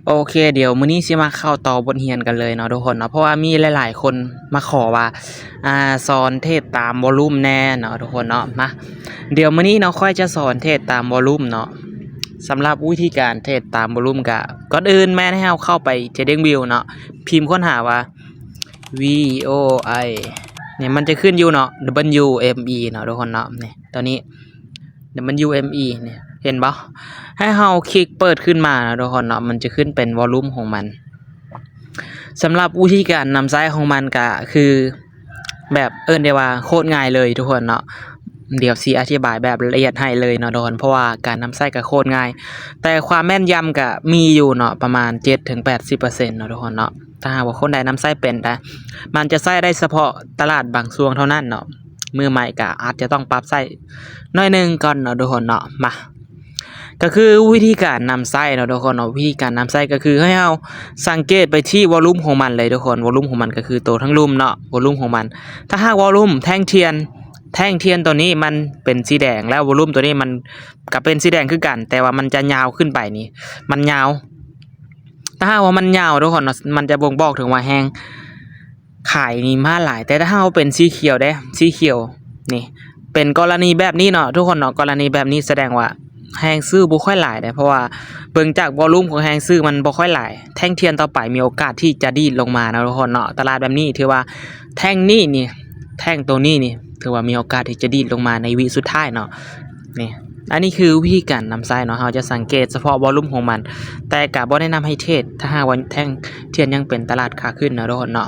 ໂອເຄ ດຽວມື້ນີ້ຊິມາເຂົ້າຕໍ່ບົດຮຽນກັນເລີຍເນາະທຸກຄົນເນາະ ເພາະວ່າມີຫຼາຍໆຄົນມາຂໍວ່າ ອ່າ ສອນເທຣດຕາມວໍລຸ່ມແດ່ເນາະທຸກຄົນເນາະ. ມາ ດຽວມື້ນີ້ເນາະ ຂ້ອຍຈະສອນເທຣດຕາມວໍລຸ່ມເນາະ. ສຳລັບວິທີການເທຣດຕາມວໍລຸ່ມກະ ກ່ອນອື່ນແມ່ນໃຫ້ເຮົາເຂົ້າໄປ TradingView ເນາະ ພິມຄົ້ນຫາວ່າ V O I ນີ້ ມັນຈະຂຶ້ນຢູ່ເນາະ W M E ເນາະທຸກຄົນເນາະ. ນີ້ ຕົວນີ້ W M E ນີ້ ເຫັນບໍ່? ໃຫ້ເຮົາຄລິກເປີດຂຶ້ນມາເນາະທຸກຄົນເນາະ ມັນຈະຂຶ້ນເປັນວໍລຸ່ມຂອງມັນ. ສຳລັບວິທີການນຳໃຊ້ຂອງມັນກະຄື ແບບເອີ້ນໄດ້ວ່າໂຄດງ່າຍເລີຍທຸກຄົນເນາະ. ດຽວຊິອະທິບາຍແບບລະອຽດໃຫ້ເລີຍເນາະທຸກຄົນ ເພາະວ່າການນຳໃຊ້ກະໂຄດງ່າຍ ແຕ່ຄວາມແມ່ນຢຳກະມີຢູ່ເນາະ ປະມານເຈັດເຖິງແປດສິບເປີເຊັນເນາະທຸກຄົນເນາະ. ຖ້າຫາກວ່າຄົນໃດນຳໃຊ້ເປັນ ແຕ່ມັນຈະໃຊ້ໄດ້ສະເພາະຕະຫຼາດບາງຊ່ວງເທົ່ານັ້ນເນາະ. ມືໃໝ່ກະອາດຈະຕ້ອງປັບໃຊ້ໜ້ອຍໜຶ່ງກ່ອນເນາະທຸກຄົນເນາະ. ມາ ກະຄືວິທີການນຳໃຊ້ເນາະທຸກຄົນເນາະ ວິທີການນຳໃຊ້ກະຄືໃຫ້ເຮົາສັງເກດໄປທີ່ວໍລຸ່ມຂອງມັນເລີຍທຸກຄົນ. ວໍລຸ່ມຂອງມັນກະຄືໂຕທາງລຸ່ມເນາະ ວໍລຸ່ມຂອງມັນ. ຖ້າຫາກວໍລຸ່ມແທ່ງທຽນ ແທ່ງທຽນໂຕນີ້ມັນເປັນສີແດງ ແລ້ວວໍລຸ່ມໂຕນີ້ມັນກະເປັນສີແດງຄືກັນ ແຕ່ວ່າມັນຈະຍາວຂຶ້ນໄປນີ້ ມັນຍາວ. ຖ້າຫາກວ່າມັນຍາວທຸກຄົນເນາະ ມັນຈະບົ່ງບອກເຖິງວ່າແຮງຂາຍນີ້ມາຫຼາຍ. ແຕ່ຖ້າຫາກວ່າເປັນສີຂຽວເດ້ ສີຂຽວນີ້ ເປັນກໍລະນີແບບນີ້ເນາະທຸກຄົນເນາະ ກໍລະນີແບບນີ້ສະແດງວ່າແຮງຊື້ບໍ່ຄ່ອຍຫຼາຍເດ້ ເພາະວ່າເບິ່ງຈາກວໍລຸ່ມຂອງແຮງຊື້ມັນບໍ່ຄ່ອຍຫຼາຍ. ແທ່ງທຽນຕໍ່ໄປມີໂອກາດທີ່ຈະດີດລົງມາເນາະທຸກຄົນເນາະ. ຕະຫຼາດແບບນີ້ຖືວ່າແທ່ງນີ້ນີ້ ແທ່ງໂຕນີ້ນີ້ ຖືວ່າມີໂອກາດທີ່ຈະດີດລົງມາໃນວິສຸດທ້າຍເນາະ. ນີ້ ອັນນີ້ຄືວິທີການນຳໃຊ້ເນາະ ເຮົາຈະສັງເກດສະເພາະວໍລຸ່ມຂອງມັນ ແຕ່ກະບໍ່ແນະນຳໃຫ້ເທຣດ ຖ້າຫາກວ່າແທ່ງທຽນຍັງເປັນຕະຫຼາດຂາຂຶ້ນເນາະທຸກຄົນເນາະ.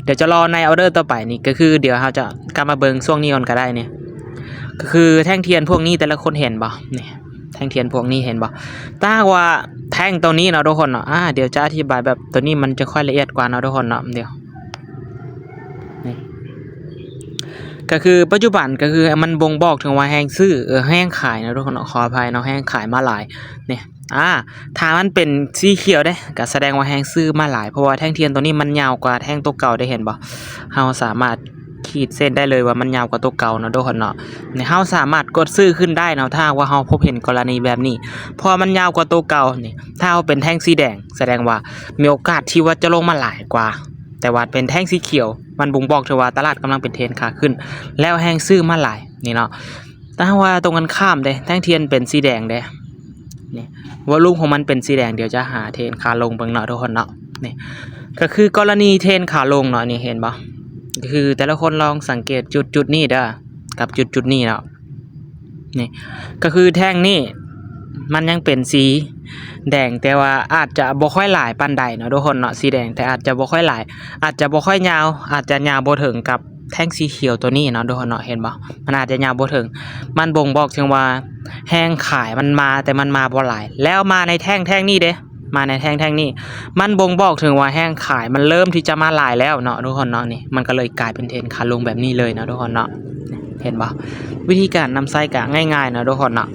ດຽວຈະລໍໃນອອເດີຕໍ່ໄປນີ້ ກະຄືດຽວເຮົາຈະກັບມາເບິ່ງຊ່ວງນີ້ກ່ອນກະໄດ້ນີ້ ກະຄືແທ່ງທຽນພວກນີ້ ແຕ່ລະຄົນເຫັນບໍ່? ນີ້ ແທ່ງທຽນພວກນີ້ເຫັນບໍ່? ຖ້າຫາກວ່າແທ່ງໂຕນີ້ເນາະທຸກຄົນເນາະ ອາ ດຽວຈະອະທິບາຍແບບໂຕນີ້ມັນຈະຄ່ອຍລະອຽດກວ່າເນາະທຸກຄົນເນາະ. ດຽວ ນີ້ ກະຄືປັດຈຸບັນກະຄືມັນບົ່ງບອກເຖິງວ່າແຮງຊື້ ເອີ ແຮງຂາຍເນາະທຸກຄົນເນາະ ຂໍອະໄພເນາະ ແຮງຂາຍມາຫຼາຍ. ນີ້ ອາ ຖ້າມັນເປັນສີຂຽວເດ້ ກະສະແດງວ່າແຮງຊື້ມາຫຼາຍ ເພາະວ່າແທ່ງທຽນໂຕນີ້ມັນຍາວກວ່າແທ່ງໂຕເກົ່າເດ້ ເຫັນບໍ່? ເຮົາສາມາດຂີດເສັ້ນໄດ້ເລີຍວ່າມັນຍາວກວ່າໂຕເກົ່າເນາະທຸກຄົນເນາະ. ນີ້ ເຮົາສາມາດກົດຊື້ຂຶ້ນໄດ້ເນາະ ຖ້າຫາກວ່າເຮົາພົບເຫັນກໍລະນີແບບນີ້ ເພາະວ່າມັນຍາວກວ່າໂຕເກົ່າ. ນີ້ ຖ້າເຮົາເປັນແທ່ງສີແດງ ສະແດງວ່າມີໂອກາດທີ່ວ່າຈະລົງມາຫຼາຍກວ່າ ແຕ່ວ່າເປັນແທ່ງສີຂຽວ ມັນບົ່ງບອກເຖິງວ່າຕະຫຼາດກຳລັງເປັນເທຣນຂາຂຶ້ນ ແລ້ວແຮງຊື້ມາຫຼາຍ ນີ້ເນາະ. ແຕ່ຖ້າຫາກວ່າຕົງກັນຂ້າມເດ້ ແທ່ງທຽນເປັນສີແດງເດ້ ນີ້ ວໍລຸ່ມຂອງມັນເປັນສີແດງ ດຽວຈະຫາເທຣນຂາລົງເບິ່ງເນາະທຸກຄົນເນາະ. ນີ້ ກະຄືກໍລະນີເທຣນຂາລົງເນາະ ນີ້ ເຫັນບໍ່? ກະຄືແຕ່ລະຄົນລອງສັງເກດຈຸດຈຸດນີ້ເດີ ກັບຈຸດຈຸດນີ້ເນາະ. ນີ້ ກະຄືແທ່ງນີ້ມັນຍັງເປັນສີແດງ ແຕ່ວ່າອາດຈະບໍ່ຄ່ອຍຫຼາຍປານໃດເນາະທຸກຄົນເນາະ ສີແດງ ແຕ່ອາດຈະບໍ່ຄ່ອຍຫຼາຍ ອາດຈະບໍ່ຄ່ອຍຍາວ ອາດຈະຍາວບໍ່ເຖິງກັບແທ່ງສີຂຽວໂຕນີ້ເນາະທຸກຄົນເນາະ. ເຫັນບໍ່? ມັນອາດຈະຍາວບໍ່ເຖິງ ມັນບົ່ງບອກເຖິງວ່າແຮງຂາຍມັນມາ ແຕ່ມັນມາບໍ່ຫຼາຍ ແລ້ວມາໃນແທ່ງແທ່ງນີ້ເດ້ ມາໃນແທ່ງແທ່ງນີ້ ມັນບົ່ງບອກເຖິງວ່າແຮງຂາຍມັນເລີ່ມທີ່ຈະມາຫຼາຍແລ້ວເນາະທຸກຄົນເນາະ. ນີ້ ມັນກະເລີຍກາຍເປັນເທຣນຂາລົງແບບນີ້ເລີຍເນາະທຸກຄົນເນາະ. ເຫັນບໍ່? ວິທີການນຳໃຊ້ກະງ່າຍໆເນາະທຸກຄົນເນາະ.